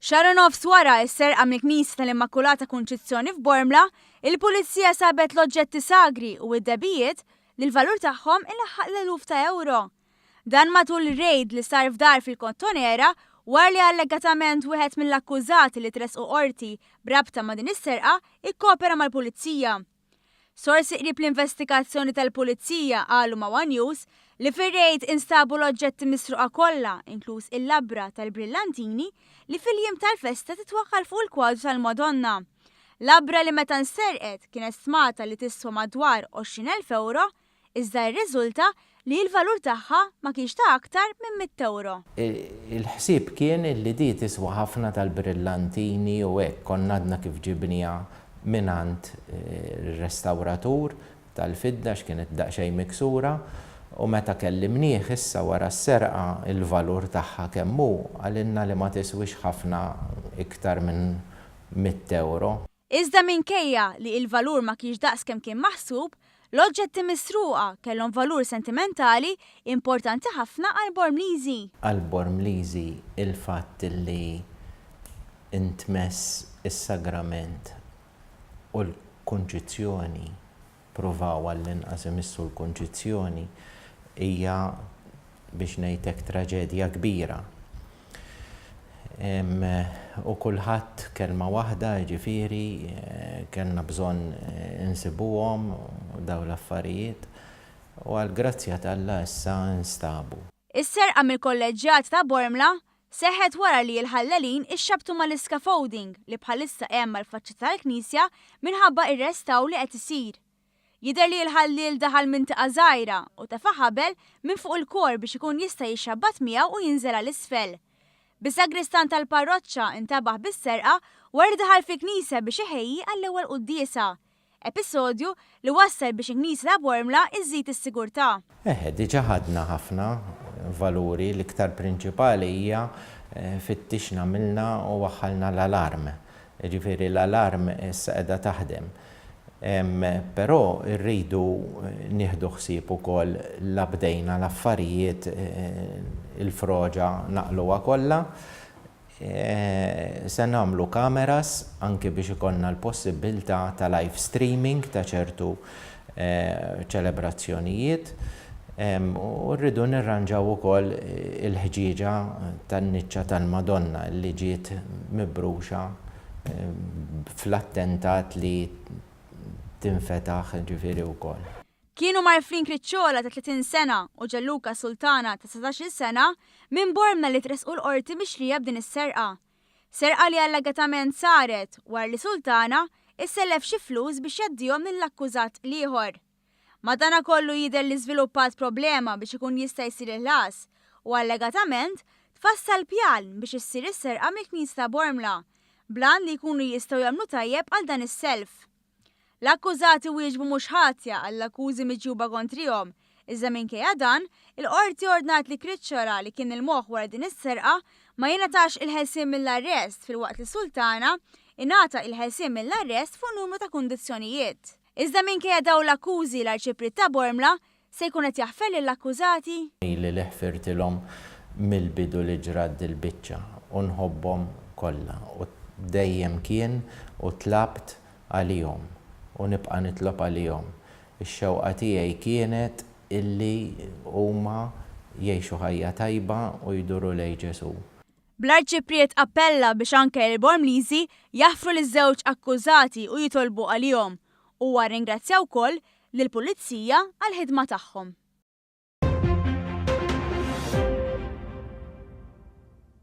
Xahar u nofs wara s-serqa mill-Knisja tal-Immakulata Kunċizzjoni f'Bormla, il-Pulizija sabet l-oġġetti sagri u d-dehbijiet li l-valur tagħhom ilaħħaq l-eluf ta' ewro. Dan matul rejd li sar f'dar fil-Kottonera wara li allegatament wieħed mill-akkużati li tressqu Qorti b'rabta ma' din is-serqa ikkopera mal-Pulizija. Sorsi qrib l-investigazzjoni tal-Pulizija qalu ma' one News li fir-rejd instabu l-oġġetti misruqa kollha, inkluż il-labra tal-brillantini li fil-jiem tal-festa titwaħħal fuq il-kwadru tal-Madonna. Labra li meta nsterqet kienet stmata li tiswa madwar 20,000 ewro iżda rriżulta li l-valur tagħha ma kienx ta' aktar minn mitt ewro. Il-ħsieb kien li di tiswa ħafna tal-brillantini u hekk, konna għadna kif ġibniha mingħand ir-restawratur tal-fidda għax kienet daqsxejn miksura u meta kellimnieh issa wara s-serqa il-valur tagħha kemm hu, qalilna li ma tiswix ħafna iktar minn mitt ewro. Iżda minkejja li il-valur ma kienx daqs kemm kien maħsub, l-oġġetti misruqa kellhom valur sentimentali importanti ħafna għall-Bormliżi. Għall-Bormliżi il-fatt li ntmess is-sagrament u l-Kunċizzjoni, pruvaw għall-inqas imissu l-Kunċizzjoni, hija biex ngħid hekk traġedja kbira. U kulħadd kelma waħda, jiġifieri kellna bżonn insibuhom dawn l-affarijiet u għall-grazzja t'Alla issa nstabu. Is-serqa mill-Kolleġġjat ta' Bormla seħħet wara li l-ħallelin ixxabbtu mal-iscaffolding li bħalissa hemm mal-faċċata tal-knisja minħabba r-restawr li qed isir. Jidher li l-ħalliel daħal minn tieqa żgħira u tefa' ħabel minn fuq il-kor biex ikun jista' jixxabbat miegħu u jinżel għal isfel. Bis-sagristan tal-parroċċa ntebaħ bis-serqa wara li daħal fil-knisja biex iħejji għall-ewwel quddiesa. Episodju li wassal biex il-knisja ta' Bormla żżid is-sigurtà. Eħe, diġà ħadna ħafna valuri, l-iktar prinċipali hija fittixna għamilna u waħħalna l-alarm. Jiġifieri l-alarm issa qiegħda taħdem. Però rridu nieħdu ħsieb ukoll la bdejna l-affarijiet il-froġa naqluha kollha. Se nagħmlu kameras anki biex ikollna l-possibbiltà ta' live streaming ta' ċertu ċelebrazzjonijiet. U rridu nirranġaw ukoll il-ħġieġa tan-niċċa tal-Madonna li ġiet mibruxa fl-attentat li tinfetaħ ġifieri wkoll. Kienu Marflin Cricciola ta' 30 sena u Gianluca Sultana ta' 19-il sena minn Bormla li tressqu l-Qorti mixlija b'din is-serqa. Serqa li allegatament saret wara li Sultana issellef xi flus biex jgħaddihom lill-akkużat l-ieħor. Madanakollu jidher li żviluppat problema biex ikun jista' jsir il-ħlas u allegatament tfassal pjan biex issir is-serqa mill-Knisja ta' Bormla, bl-għan li jkunu jistgħu jagħmlu tajjeb għal dan is-self. L-akkużati wieġbu mhux ħatja għall-akkużi miġjuba kontrihom, iżda minkejja dan, il-Qorti ordnat li Cricciola li kien il-moħħ wara din is-serqa ma jingħatax il-ħelsien mill-arrest filwaqt li Sultana ingħata il-ħelsien mill-arrest fuq numru ta' kundizzjonijiet. Iżda minkejja dawn l-akkużi l-Arċipriet ta' Bormla se jkun qed jaħfer lill-akkużati? Ili li ħfirtilhom mill-bidu li ġrat dil-biċċa u nħobbhom kollha u dejjem kien u tlabt għalihom u nibqa' nitlob għalihom. Ix-xewqa tiegħi kienet illi huma jgħixu ħajja tajba u jduru lejn Ġesù. Bl-Arċipriet appella biex anke il-Bormliżi jaħfru liż-żewġ akkużati u jitolbu għalihom. Huwa rringrazzja wkoll lill-Pulizija għall-ħidma tagħhom.